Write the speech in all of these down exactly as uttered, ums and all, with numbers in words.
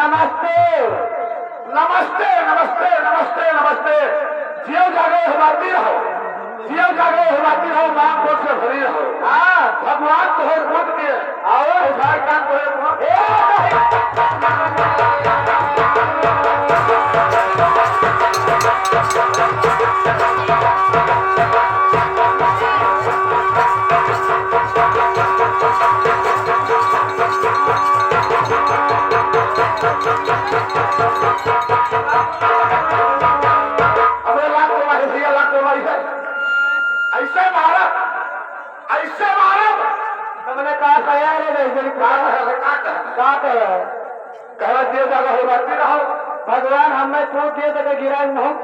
नमस्ते। नमस्ते, नमस्ते, नमस्ते, नमस्ते। जियो जागो हो बाती रहो। जियो जागो हो बाती रहो, नाम गोत्र से भरी रहो। हाँ। भगवान तोहर पूत के। आओ। उधार काम तोहर पूत। ए, अबे लात तो मारे भैया, लात तो मारी है। ऐसे मारा, ऐसे मारा। तुमने कहा तैयार है, नहीं, नहीं, का कहा, का कहा? का कहा? कहला दिए जागा हो, बात नहीं रहो। भगवान हमें पूत दे दे के गिराई नहीं।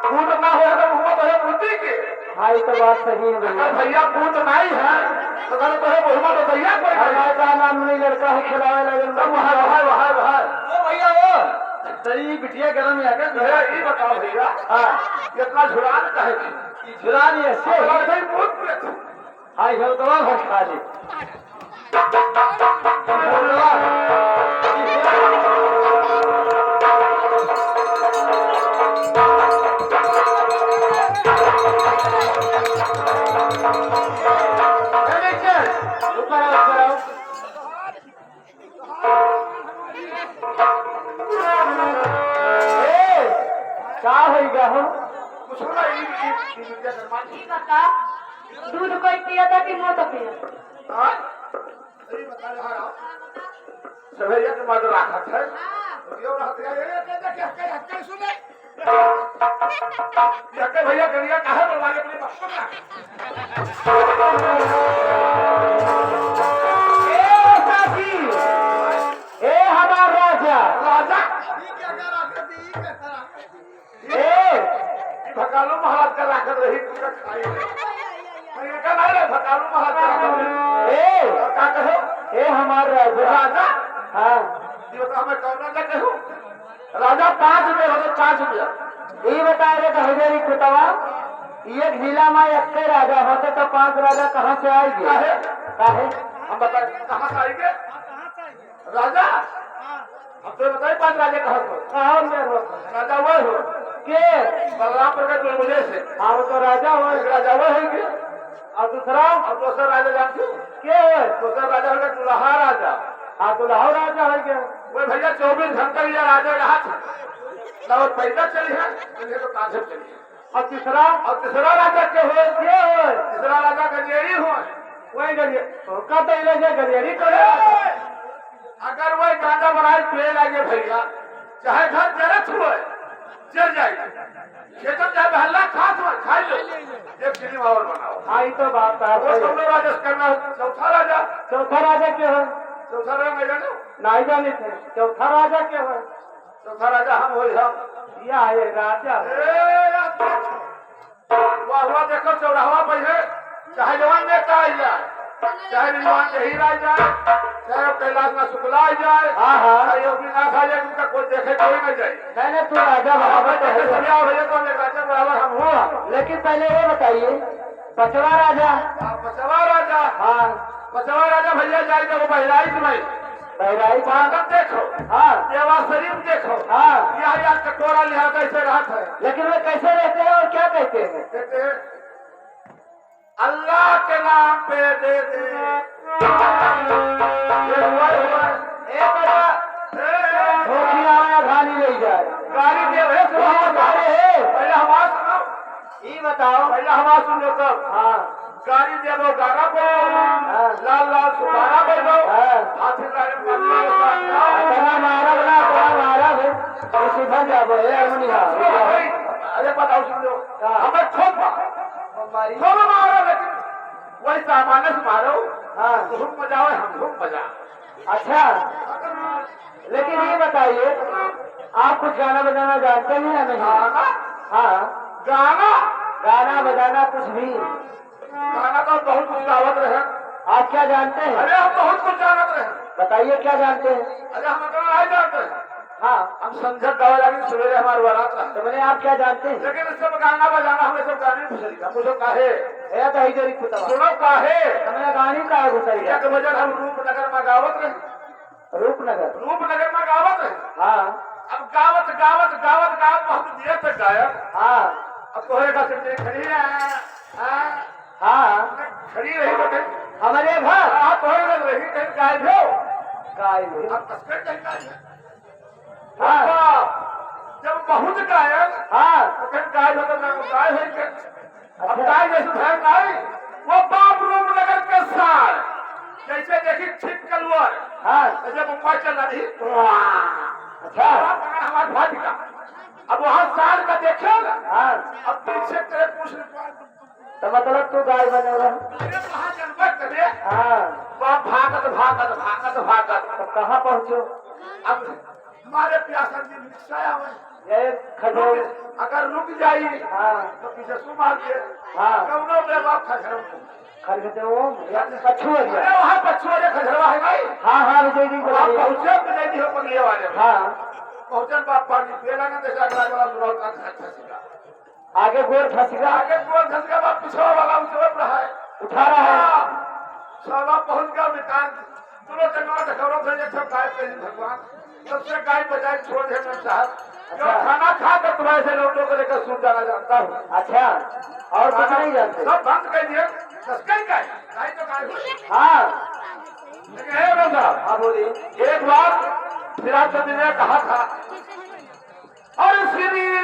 पूत ना हो तो हुआ तो है पूती के। हाँ, ये तो बात सही है भैया। अगर भैया पूत नहीं है, तो कहले तो है बहुमत तो भैया कोई नहीं। हमारे का नाम नहीं, लड़का है, खिलावे लगे। तब वहाँ, वहाँ, वहाँ, वहाँ। ओ भैया, ओ। तेरी बिटिया गरम है, क्या? भैया, ये बताओ भैया। हाँ। इतना झुरान काहे थी? झुरान ये ऐसे है। अगर नहीं पूत में थी। हाँ, ये तो बात है खाली। ए, का होई गया हो? कुछ ना, ई, ई, ई, ई, ई, ई, बता, दूध कोई पिया था कि मोट पिया? हाँ? सही बता रहा है। सवेरे के मर्द राखत है। यो रहत है, ये, ये, ये, ये, ये, सुने। ये के भैया, गलिया काहे बोलवा रहे अपने बच्चों का? ए साथी, ए हमार राजा। राजा? ए! ई भकालू महाराज का राखत रही, तू का खाई। अरे, का नाई रे, भकालू महाराज का राखत रही। ए! और का कहो? ए, हमार राजा। राजा? हाँ। ये बता, हमें कौन राजा कहूँ? राजा पाँच में हो, पाँच में। ई बता रे, दहिजरी कुतवा, एक जिला में एक राजा होते तो पाँच राजा कहाँ से आएंगे? काहे? काहे? हम बता, कहाँ से आएंगे? राजा? हम तो बताई पाँच राजा कहाँ से? कहाँ में हो? राजा वह हो। के? बलरामपुर के दुलमुले से। हाँ, वो तो राजा हो। एक राजा वह है के? और दूसरा? और दूसरा राजा जानते हो? के है? दूसरा राजा होगा दुल्हा राजा। हाँ, दुल्हा राजा है के? वो भैया चौबीस घंटा ये राजा रहा था। ना वो पैदल चली है, ना तो कांधे पे चली है। और तीसरा? और तीसरा राजा के हो? के हो? तीसरा राजा गजेड़ी हो। वही गजेड़ी। तो का तो ये राजा गजेड़ी को ए! अगर वह गांजा बनाए पिए लागे भैया, चाहे घर जरत हुए, जर जाए। खेतों चाहे बहला खात हुए, खाई लो। ये फिल्म और बनाओ। हाँ, ये तो बात है, वो सही। तुम लोग राजस करना हो, चौथा राजा। चौथा राजा के हो? चौथा राजा नहीं जानो? नहीं जाने थे। चौथा राजा के हो? चौथा राजा हम होई हम। या ये राजा हो। ए, राजा। वाह, वाह, देखो, चौराहा पे है, चाहे जवान नेता आ जाए, चाहे रिजवान जहीर आ जाए, चाहे कैलाश नाथ शुक्ला आ जाए, हाँ, हाँ। चाहे योगीनाथ आ जाए, उनका कोई देखे कोई ना जाए। नहीं, नहीं, तू राजा हाँ, बराबर मैं तो देखे है। सभी आओ भैया, तो हम एक राजा बराबर हम हो। लेकिन पहले ये बताइए, पचवा राजा। हाँ, पचवा राजा। हाँ। पचवा राजा भैया जाए, जब बहराइच में। बहराइच। पाटन देखो। हाँ। देवा शरीफ देखो। हाँ। यह यार कटोरा लिहा कैसे रहत है। लेकिन वे कैसे रहते हैं और क्या कहते हैं? कहते हैं, "अल्लाह के नाम पे दे दे।" ये हुआ, हुआ। ए बेटा, ए, धोखिया में घानी ले जाए। गाड़ी दे, ए, सुनो, वहाँ गाड़ी है। पहले हमारा सुनो। ई बताओ। पहले हमारा सुन लो तब। हाँ। गाड़ी दे दो, गाना बजाओ। हाँ। लाल लाल सुपारा बजाओ। हाँ। हाथी लाल मारने वाला साथ गाओ। इतना मारा बना, इतना मारा बे। ये सुधर जाबो, ए, अरुणिया। सुनो भाई, अरे बताओ, सुन लो। हाँ। हमें खूब मारो। खूब मारी। खूब मारो, लेकिन वही सामान्य से मारो। हाँ। तो खूब मजा आवे, हम खूब मजा। अच्छा, लेकिन ये बताइए, आप कुछ गाना बजाना जानते हैं या नहीं? गाना? हाँ। गाना? गाना बजाना कुछ भी? गाना तो बहुत कुछ गावत रहे। आप क्या जानते हैं? अरे, हम बहुत कुछ जानत रहे। बताइए, क्या जानते हैं? अरे, हम इतना नहीं जानते हैं। हाँ। हम संझा गावे लागी, सवेरे हमार बारात रहे। तो मैंने, आप क्या जानते हैं? लेकिन इससे गाना बजाना हमें सब गाने में घुसरी का। पूछो काहे? ए, तो ही जरी कुतवा। सुनो काहे? तो मैंने गाने का घुसरी का। एक भजन हम रूपनगर में गावत रहे। रूपनगर। रूपनगर में गावत रहे। हाँ। अब गावत, गावत, गावत, गावत बहुत देर तक गायब। हाँ। अब तोहरे का सिर्फ खड़ी है, हाँ। हाँ। खड़ी रही बटे। हमारे घर। हाँ, तोहरे घर रही, कहीं गायब हो। गायब हो। अब तस्कर कहीं गायब है। हाँ। जब बहुत गायब, हाँ। तो फिर गायब हो तो ना गायब है क्या? अब अच्छा। गाय जैसे भैंस आई, वो बाप रूपनगर के सार, जैसे देखी छिप कलवर, हाँ। तो जब ऊपर चल रही, वाह। अच्छा। वाह, पकड़ हमार भाई का। अब वहाँ सार का देखे ना, हाँ। अब पीछे तेरे पूछ तो मतलब तू गाय बने रह। अरे वहाँ जनबा करे। हाँ। वहाँ भागत, भागत, भागत, भागत। तो कहाँ पहुँचो? अब मारे प्यासा जी रिक्शा आवे। ये खजो। अगर रुक जाई, हाँ। तो पीछे सु मार दिए। हाँ। कौनो बेवा खजरवा। खरगते वो, या पछुआ दिया। अरे वहाँ पछुआ रे खजरवा है भाई। हाँ, हाँ, विजय जी वहाँ बोलिए। पहुँचे विजय जी हो पगलिया वाले। हाँ। पहुँचन बाप पानी पिए लगे, जैसे अगला वाला बुढ़ऊ का घर फंस गया। आगे गोड़ फंस गया। आगे गोड़ फंस गया, बाप पिछवा वाला उठा रहा है। उठा रहा है। हाँ। साला पहुँच गया मितान। दोनों जंगल ढकौरों से एक ठो गाय पे ही भगवान। सबसे गाय बजाय छोड़ दे मैं साहब। जो अच्छा। खाना खा कर तुम्हारे से लौटो को लेकर सूत जाना जानता हूँ। अच्छा। और कुछ हाँ, नहीं जानते? सब बंद कर दिए। बस कहीं गाय। गाय तो गाय हुई। हाँ। लेकिन हे बंदा, हाँ, बोलिए। एक बार सिराजुद्दीन ने कहा था, अरे श्री